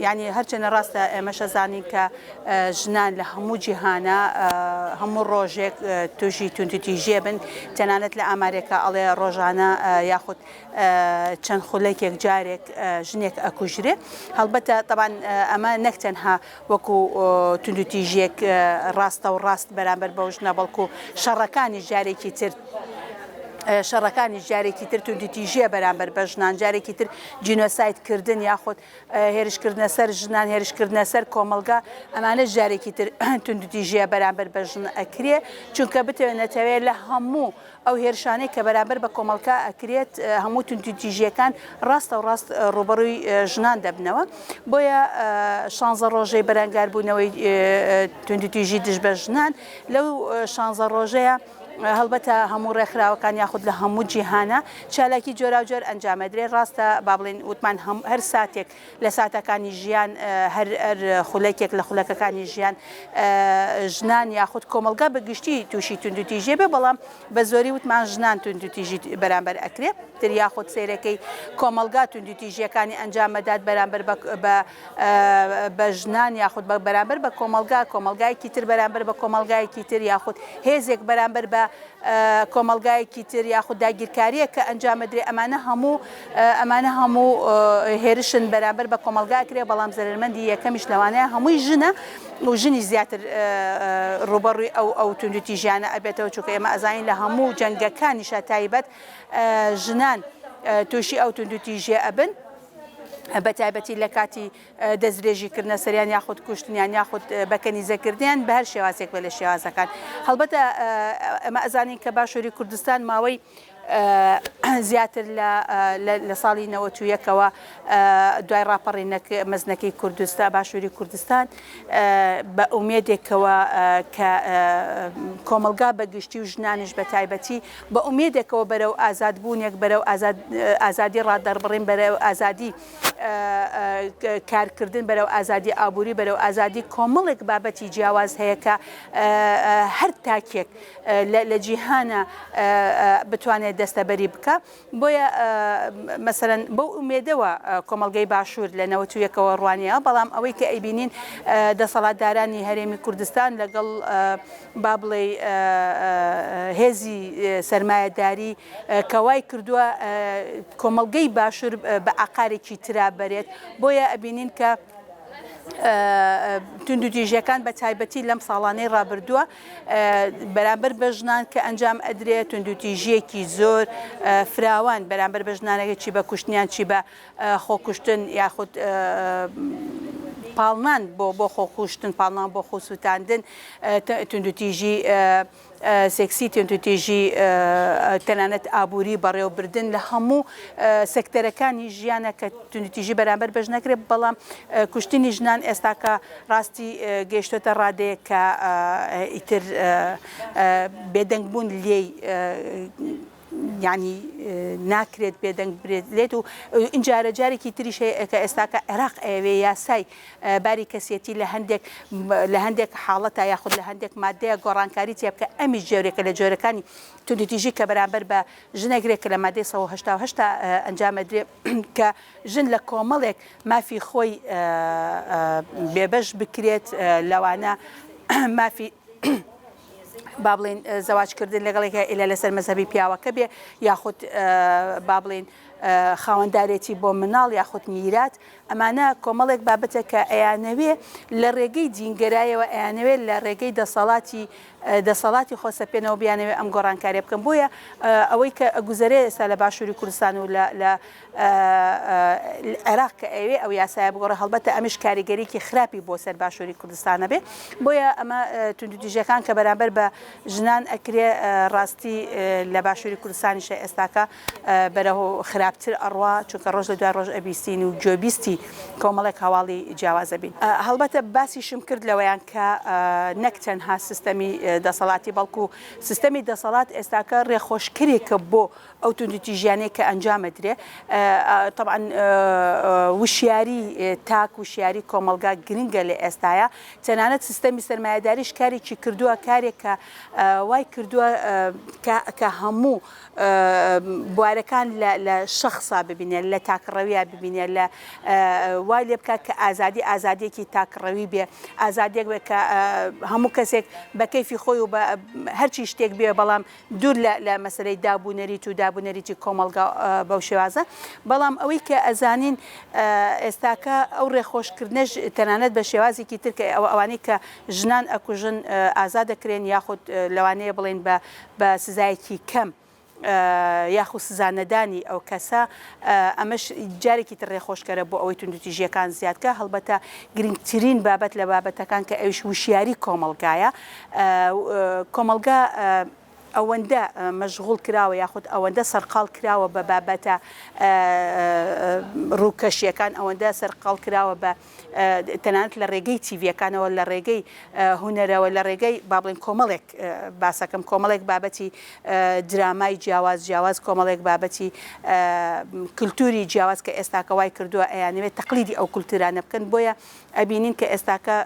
یانی هەرچەنە ڕاستە ئێمەش ئەزانین کە ژنان لە هەموو جیهانە هەموو ڕۆژێک تووشی توندوتیژیە بن تەنانەت لە ئامارێکە ئەڵێ ڕۆژانە یاخود چەند خولەکێک جارێک ژنێک ئەکوژرێ هەڵبەتە تەبان ئەمە نەک تەنها وەکو توندوتیژیەک ڕاستە و ڕاست بەرامبەر بەو ژنە بەڵکو شەڕەکانی جارێکی تر شەڕەکانیش جارێکی تر توندوتیژیە بەرامبەر بە ژنان، جارێکی تر جینۆساید کردن یاخود هێرشکردنە سەر ژنان، هێرشکردنە سەر کۆمەڵگا، ئەمانەش جارێکی تر توندوتیژیە بەرامبەر بە ژن ئەکرێ، چونکە بتەوێ نەتەوێ لە هەموو ئەو هێرشانەی کە بەرامبەر بە کۆمەڵگا ئەکرێت هەموو توندوتیژیەکان ڕاستە و ڕاست ڕووبەڕووی ژنان دەبنەوە، بۆیە شانزە ڕۆژەی بەرەنگاربوونەوەی توندوتیژی دژ بە ژنان لەو شانزە ڕۆژەیە هەڵبەتە هەموو ڕێکخراوەکان یاخود لە هەموو جیهانا چالاکی جۆراوجۆر ئەنجامەدرێت، ڕاستە با بڵێین وتمان هەر ساتێک لە ساتەکانی ژیان هەر خولەکێک لە خولەکەکانی ژیان ژنان یاخود کۆمەڵگا بە گشتی تووشی توندوتیژیە بێ بەڵام بە زۆری وتمان ژنان توندوتیژی بەرامبەر ئەکرێ تر یاخود سەیرەکەی کۆمەڵگا توندوتیژیەکانی ئەنجامەدات بەرامبەر بە بە ژنان یاخود بە بەرامبەر بە کۆمەڵگا، کۆمەڵگایەکی تر بەرامبەر بە کۆمەڵگایەکی تر یاخود هێزێک بەرامبەر بە کۆمەڵگایەکی تر یاخود داگیرکارییەک کە ئەنجام ئەدرێ ئەمانە هەموو ئەمانە هەموو هێرشن بەرامبەر بە کۆمەڵگا ئەکرێ بەڵام زەرەرمەندی یەکەمیش لەوانەیە هەمووی ژنە و ژنیش زیاتر ڕووبەڕووی ئەو ئەو توندوتیژیانە ئەبێتەوە چونکە ئێمە ئەزانین لە هەموو جەنگەکانیشا تایبەت ژنان تووشی ئەو توندوتیژیە ئەبن. بە تایبەتی لە کاتی دەستدرێژی کردنە سەریان یاخود کوشتنیان یاخود بە کەنیزەکردنیان بە هەر شێوازێک بێت لە شێوازەکان. هەڵبەتە ئێمە ئەزانین کە باشووری کوردستان ماوەی زیاتر لە ساڵی 91ەوە دوای ڕاپەڕینە مەزنەکەی کوردستان باشووری کوردستان بە ئومێدێکەوە کە کۆمەڵگا بە گشتی و ژنانیش بە تایبەتی بە ئومێدێکەوە بەرەو ئازادبوونێک، بەرەو ئازادی ڕادەربڕین، بەرەو ئازادی کارکردن، بەرەو ئازادی ئابووری، بەرەو ئازادی کۆمەڵێک بابەتی جیاواز هەیە کە هەر تاکێک لە جیهانە بتوانێت دەستەبەری بکا. بۆیە مەسەلەن بەو ئومێدەوە کۆمەڵگەی باشوور لە نەوەتویەکەوە ڕوانییە، بەڵام ئەوەی کە ئەیبینین دەسەڵاتدارانی هەرێمی کوردستان لەگەڵ با بڵێی هێزی سەرمایەداری کە وای کردووە کۆمەڵگەی باشوور بە ئاقارێکی ترا بەرێت، بۆیە ئەبینین کە توندوتیژیەکان بە تایبەتی لەم ساڵانەی ڕابردووە بەرامبەر بە ژنان کە ئەنجام ئەدرێت توندوتیژیەکی زۆر فراوان بەرامبەر بە ژنانەکە چی بە کوشتنیان چی بە خۆکوشتن یاخود پاڵنان بۆ بۆ خۆکوشتن پاڵنان بۆ خۆسووتاندن توندوتیژی سێکسی توندوتیژی تەنانەت ئابووری بەڕێوەبردن لە هەموو سێکتەرەکانی ژیانە کە توندوتیژی بەرامبەر بە ژن ئەکرێت بەڵام کوشتنی ژنان ئێستاکە ڕاستی گەیشتۆتە ڕادەیەک کە ئیتر بێدەنگ بوون لێی یانی ناکرێت بێدەنگ برێت لێت و ئینجارە جارێکی تریش هەیە کە ئێستاکە عێراق ئەیەوێ یاسای باری کەسێتی لە هەندێک لە هەندێک حاڵەتە یاخود لە هەندێک مادەیە گۆڕانکاری تیا بکە ئەمیش جۆرێکە لە جۆرەکانی توندوتیژی کە بەرامبەر بە ژنەگرێک کە لە مادەی 188 ئەنجامەدرێ کە ژن لە کۆمەڵێک مافی خۆی بێبەش بکرێت لەوانە مافی با بڵێین زەواج کردن لەگەڵ یەکێک ئیلا لەسەر مەزهەبی پیاوەکە بێ یاخود با بڵێین خاوەندارێتی بۆ مناڵ یاخود میرات ئەمانە کۆمەڵێک بابەتە کە ئەیانەوێ لە ڕێگەی دینگەرایەوە ئەیانەوێ لە ڕێگەی دەسەڵاتی دەسەڵاتی خۆسەپێنەوە بیانەوێ ئەم گۆڕانکاریە بکەن بۆیە ئەوەی کە ئەگوزەرێ ئێستا لە باشووری کوردستان و لە عێراق کە ئەیەوێ ئەو یاسایە بگۆڕێ هەڵبەتە ئەمیش کاریگەریی خراپی بۆ سەر باشووری کوردستان ئەبێ بۆیە ئەمە توندوتیژیەکان کە بەرامبەر بە ژنان ئەکرێ ڕاستی لە باشووری کوردستانیشە ئێستاکە بەرەو خراپتر ئەڕوا چونکە ڕۆژ لە دوای ڕۆژ ئەبیستین و گوێبیستی کۆمەڵێک هەواڵی جیاواز ئەبین. هەڵبەتە باسیشم کرد لەوەیان کە نەک تەنها سیستەمی دەسەڵاتی بەڵکو سیستەمی دەسەڵات ئێستاکە ڕێخۆشکەرێکە بۆ ئەو توندوتیژیانەی کە ئەنجام ئەدرێ تەبعەن وشیاری تاک وشیاری کۆمەڵگا گرنگە لە ئێستایا تەنانەت سیستەمی سەرمایەداریش کارێکی کردووە کارێک کە وای کردووە کە هەموو بوارەکان لە. شەخسا ببینێ، لە تاکڕەویا ببینێ، لە وای لێ بکات کە ئازادی ئازادیەکی تاکڕەوی بێ، ئازادیەک بێ کە هەموو کەسێک بە کەیفی خۆی و بە هەرچی شتێک بێ بەڵام دوور لە لە مەسەلەی داب و نەریت و داب و نەریتی کۆمەڵگا بەو شێوازە بەڵام ئەوەی کە ئەزانین ئێستاکە ئەو ڕێخۆشکردنەش تەنانەت بە شێوازێکی تر کە ئەوە ئەوانەی کە ژنان ئەکوژن ئازاد دەکرێن یاخود لەوانەیە بڵێن بە بە سزایەکی کەم یاخود سزا نەدانی ئەو کەسە ئەمەش جارێکی تر ڕێخۆشکەرە بۆ ئەوەی توندوتیژیەکان زیاد کە هەڵبەتە گرنگترین بابەت لە بابەتەکان کە ئەویش وشیاری کۆمەڵگایە کۆمەڵگا ئەوەندە مەشغوڵ کراوە یاخود ئەوەندە سەرقاڵ کراوە بە بابەتە ڕووکەشیەکان ئەوەندە سەرقاڵ کراوە بە تەنانەت لە ڕێگەی تیڤیەکانەوە لە ڕێگەی هونەرەوە لە ڕێگەی با بڵێن کۆمەڵێک باسەکەم کۆمەڵێک بابەتی درامای جیاواز جیاواز کۆمەڵێک بابەتی کللتوری جیاواز کە ئێستاکە وای کردووە ئەیانەوێت تەقلیدی ئەو کللتورانە بکەن بۆیە ئەبینین کە ئێستاکە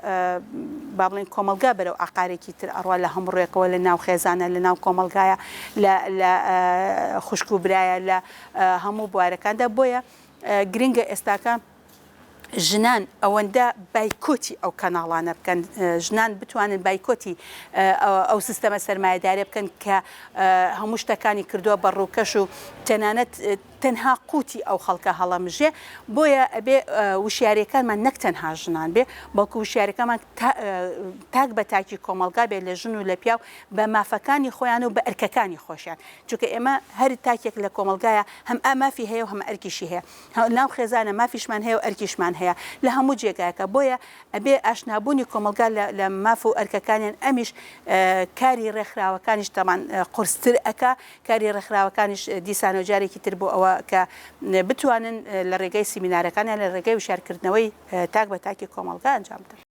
با بڵێین کۆمەڵگا بەرەو ئاقارێکی تر ئەڕوا لە هەموو ڕوێکەوە لە ناو خێزانە لە ناو کۆمەڵگایە لە لە خوشک و برایە لە هەموو بوارەکاندا بۆیە گرنگە ئێستاکە ژنان ئەوەندە بایکۆتی ئەو کەناڵانە بکەن ژنان بتوانن بایکۆتی ئەو سیستەمە سەرمایەدارە بکەن کە هەموو شتەکانی کردووە بە ڕووکەش و تەنانەت تەنها قوتی ئەو خەڵکە هەڵەمژێ، بۆیە ئەبێ وشیاریەکانمان نەک تەنها ژنان بێ، بەڵکو وشیاریەکانمان تاک بە تاکی کۆمەڵگا بێ لە ژن و لە پیاو بە مافەکانی خۆیان و بە ئەرکەکانی خۆشیان، چونکە ئێمە هەر تاکێک لە کۆمەڵگایە هەم مافی هەیە و هەم ئەرکیشی هەیە، ناو خێزانە مافیشمان هەیە و ئەرکیشمان هەیە لە هەموو جێگایەکە، بۆیە ئەبێ ئاشنابوونی کۆمەڵگا لە لە ماف و ئەرکەکانیان ئەمیش کاری ڕێکخراوەکانیش تەبعەن قورستر ئەکا، کاری ڕێکخراوەکانیش دیسانەوە جارێکی تر بۆ ئەوە کە بتوانن لە ڕێگەی سیمینارەکانیان لە ڕێگەی وشیارکردنەوەی تاک بە تاکی کۆمەڵگا ئەنجام بدەن.